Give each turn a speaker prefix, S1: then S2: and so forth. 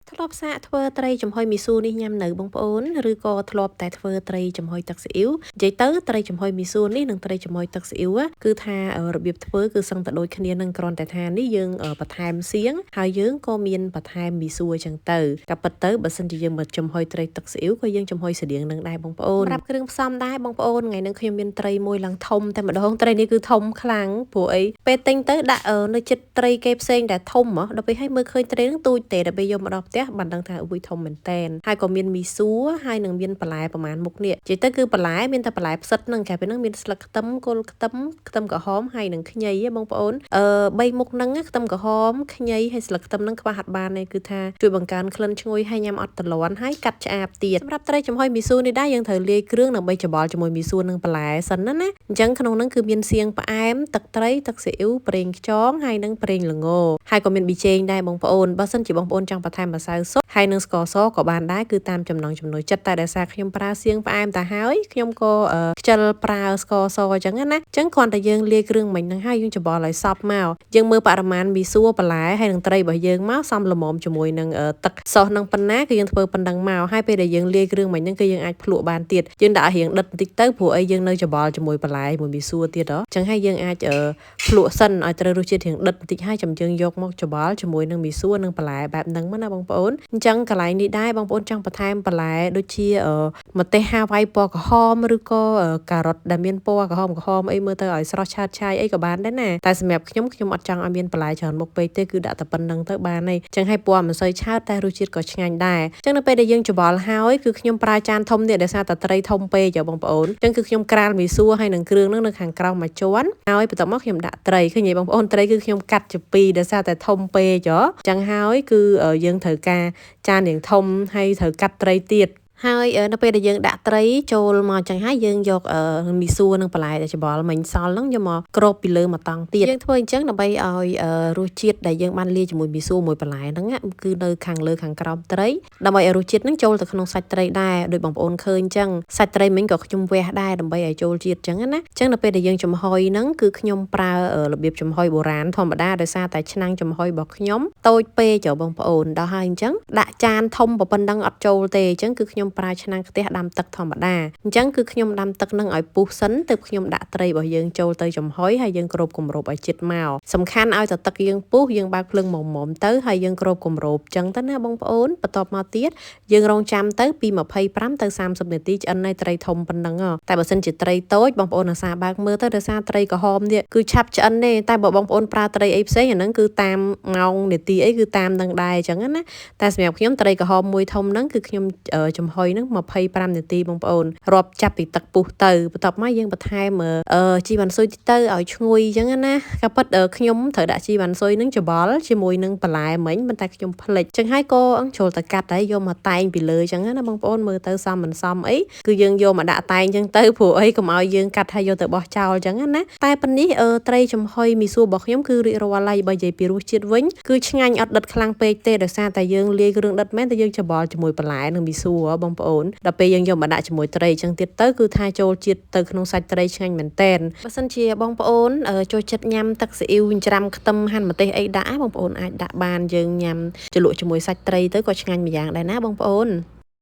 S1: ធ្លាប់សាកធ្វើត្រីចំហុយមីស៊ូនេះញ៉ាំនៅបងប្អូនឬក៏ធ្លាប់តែធ្វើត្រីចំហុយទឹកស៊ីអ៊ីវនិយាយទៅត្រីចំហុយមីស៊ូនេះនិងត្រីចំហុយទឹកស៊ីអ៊ីវគឺថារបៀបធ្វើគឺសឹងតែដូចគ្នានឹងគ្រាន់តែថានេះយើងបន្ថែមសៀងហើយយើងក៏មានបន្ថែមមីស៊ូអញ្ចឹងទៅក៏ពិតទៅបើសិនជាយើងមកចំហុយត្រីទឹកស៊ីអ៊ីវក៏យើងចំហុយស្តៀងនឹងដែរបងប្អូនសម្រាប់គ្រឿងផ្សំដែរបងប្អូនថ្ងៃនេះខ្ញុំមានត្រីមួយឡើងធំតែម្ដងត្រីនេះគឺធំខ្លាំងព្រោះអីពេលទិញទៅដាក់នៅចិត្តត្រីគេផ្សេងដែលធំហ៎ដល់ពេលឲ្យមើលឃើញត្រីនឹងទូចទេដល់ពេលយកមកដល់ផ្ទះបានដឹងថាអ៊ុយធំមែនតែនហើយក៏មានមីសួរហើយនឹងមានបន្លែប្រហែលមុខនេះនិយាយទៅគឺបន្លែមានតែបន្លែផ្សិតហ្នឹងគេពេលហ្នឹងមានស្លឹកខ្ទឹមគល់ខ្ទឹមខ្ទឹមក្រហមហើយនឹងខ្ញីបងប្អូនអឺ3មុខហ្នឹងខ្ទឹមក្រហមខ្ញីហើយស្លឹកខ្ទឹមហ្នឹងខ្វះអត់បានទេគឺថាជួយបង្កើនក្លិនឈ្ងុយហើយញ៉ាំអត់តលាន់ហើយកាត់ឆ្អាបទៀតសម្រាប់ត្រីចំហុយមីសួរនេះដែរយើងត្រូវលាយគ្រឿងដើម្បីច្របល់ជាមួយមីសួរនិងបន្លែសិនណាណាអញ្ចឹងក្នុងហ្នឹងគឺមានសៀងផ្អែមទឹកត្រីទឹកស៊ីអ៊ីវប្រេងខ្យងហើយនិងប្រេងល្ងហើយក៏មានប៊ីចេងដែរបងប្អូនបើសិនជាបងប្អូនចង់បន្ថែមម្សៅស៊ុបហើយនិងស្ករសក៏បានដែរគឺតាមចំណង់ចំណូលចិត្តតែដោយសារខ្ញុំប្រើសៀងផ្អែមទៅហើយខ្ញុំក៏ខ្ជិលប្រើស្ករសអញ្ចឹងណាអញ្ចឹងគ្រាន់តែយើងលាយគ្រឿងមិញហ្នឹងហើយយើងច្របល់ឲ្យសព្វមកយើងមើលបរិមាណមីសួរបន្លែហើយនឹងត្រីរបស់យើងមកសមល្មមជាមួយនឹងទឹកសោះនឹងប៉ុណ្ណាគឺយើងធ្វើប៉ុណ្ណឹងមកហើយពេលដែលយើងលាយគ្រឿងមិញហ្នឹងគឺយើងអាចភ្លក់បានទៀតយើងដាក់រៀងដិតបន្តិចទៅព្រោះអីយើងនៅច្របល់ជាមួយបន្លែមួយមីសួរទៀតហ៎អញ្ចឹងហើយយើងអាចភ្លក់សិនឲ្យត្រូវរសជាតិរៀងដិតបន្តិចហើយចាំយើងយកមកច្របល់ជាមួយនឹងមីសួរនិងបន្លែបែបហ្នឹងមកណាបងប្អូនអញ្ចឹងកន្លែងនេះដែរបងប្អូនចង់បន្ថែមបន្លែដូចជាម្ទេសហាវ៉ៃពណ៌ក្រហមឬក៏ការ៉ុតដែលមានពណ៌ក្រហមក្រហមអីមើលទៅឲ្យស្រស់ឆើតឆាយអីក៏បានដែរណាតែសម្រាប់ខ្ញុំខ្ញុំអត់ចង់ឲ្យមានបន្លែច្រើនមុខពេកទេគឺដាក់តែប៉ុណ្្នឹងទៅបានហើយអញ្ចឹងឲ្យពណ៌មិនសូវឆើតតែរសជាតិក៏ឆ្ងាញ់ដែរអញ្ចឹងនៅពេលដែលយើងច្របល់ហើយគឺខ្ញុំប្រើចានធំនេះដោយសារតែត្រីធំពេកបងប្អូនអញ្ចឹងគឺខ្ញុំក្រាលមីសួរហើយនឹងគ្រឿងហ្នឹងនៅខាងក្រោមមួយជាន់ហើយបន្ទាប់មកខ្ញុំដាក់ត្រីឃើញទេបងប្អូនត្រីគឺខ្ញុំកាត់ជាពីរដោយសារតែធំពេកហ៎អញ្ចឹងហើយគឺយើងត្រូវការចានរៀងធំហើយត្រូវកាត់ត្រីទៀតហើយនៅពេលដែលយើងដាក់ត្រីចូលមកចឹងហើយយើងយកមីសួរនិងបន្លែដែលច្បល់មិញសល់ហ្នឹងយកមកគ្របពីលើមកតង់ទៀតយើងធ្វើអញ្ចឹងដើម្បីឲ្យរសជាតិដែលយើងបានលាយជាមួយមីសួរមួយបន្លែហ្នឹងគឺនៅខាងលើខាងក្រោមត្រីដើម្បីឲ្យរសជាតិហ្នឹងចូលទៅក្នុងសាច់ត្រីដែរដោយបងប្អូនឃើញអញ្ចឹងសាច់ត្រីមិញក៏ខ្ញុំវះដែរដើម្បីឲ្យចូលជាតិអញ្ចឹងណាអញ្ចឹងនៅពេលដែលយើងចំហុយហ្នឹងគឺខ្ញុំប្រើរបៀបចំហុយបុរាណធម្មតាដោយសារតែឆ្នាំងចំហុយរបស់ខ្ញុំតូចពេកបងប្អូនដល់ហើយអញ្ចឹងដាក់ចានធំប៉ុណ្ណឹងអត់ចូលទេអញ្ចឹងគឺខ្ញុំប្រើឆ្នាំងខ្ទះដាំទឹកធម្មតាអញ្ចឹងគឺខ្ញុំដាំទឹកនឹងឲ្យពុះសិនទើបខ្ញុំដាក់ត្រីរបស់យើងចូលទៅចំហុយហើយយើងគ្របគម្របឲ្យជិតមកសំខាន់ឲ្យតែទឹកយើងពុះយើងបើកភ្លើងមុំមុំទៅហើយយើងគ្របគម្របចឹងទៅណាបងប្អូនបន្ទាប់មកទៀតយើងរងចាំទៅពី25ទៅ30នាទីឆ្អិនហើយត្រីធំប៉ុណ្ណឹងតែបើសិនជាត្រីតូចបងប្អូនអាសាបើកមើលទៅដោយសារត្រីក្រហមនេះគឺឆាប់ឆ្អិនទេតែបើបងប្អូនប្រើត្រីអីផ្សេងអាហ្នឹងគឺតាមម៉ោងនាទីអីគឺតាមនឹងដែរអញ្ចឹងណាតែសម្រាប់ខ្ញុំត្រីក្រហមមួយធំហ្នឹងគឺខ្ញុំចំហុយហ្នឹង25នាទីបងប្អូនរាប់ចាប់ពីទឹកពុះទៅបន្ទាប់មកយើងបន្ថែមជីវ៉ាន់ស៊ុយទៅឲ្យឈ្ងុយអញ្ចឹងណាក៏ពិតខ្ញុំត្រូវដាក់ជីវ៉ាន់ស៊ុយហ្នឹងច្របល់ជាមួយនឹងបន្លែមិញប៉ុន្តែខ្ញុំភ្លេចចឹងហើយក៏ចូលទៅកាត់ហើយយកមកតែងពីលើអញ្ចឹងណាបងប្អូនមើលទៅសមមិនសមអីគឺយើងយកមកដាក់តែងអញ្ចឹងទៅព្រោះអីកុំឲ្យយើងកាត់ហើយយកទៅបោះចោលអញ្ចឹងណាតែប៉ុណ្នេះត្រីចំហុយមីសួររបស់ខ្ញុំគឺរួចរាល់ហើយបើនិយាយពីរសជាតិវិញគឺឆ្ងាញ់អត់ដិតខ្លាំងពេកទេដោយសារតែយើងលាយគ្រឿងដិតមែនតែយើងច្របល់ជាមួយបន្លែនិងមីសួរបងប្អូនដល់ពេលយើងយកមកដាក់ជាមួយត្រីអញ្ចឹងទៀតទៅគឺថាចូលជាតិទៅក្នុងសាច់ត្រីឆ្ងាញ់មែនតែនបើសិនជាបងប្អូនចូលចិត្តញ៉ាំទឹកស៊ីអ៊ីវច្រាំខ្ទឹមហាន់ម្ទេសអីដាក់បងប្អូនអាចដាក់បានយើងញ៉ាំជ្រលក់ជាមួយសាច់ត្រីទៅក៏ឆ្ងាញ់ម្យ៉ាងដែរណាបងប្អូន។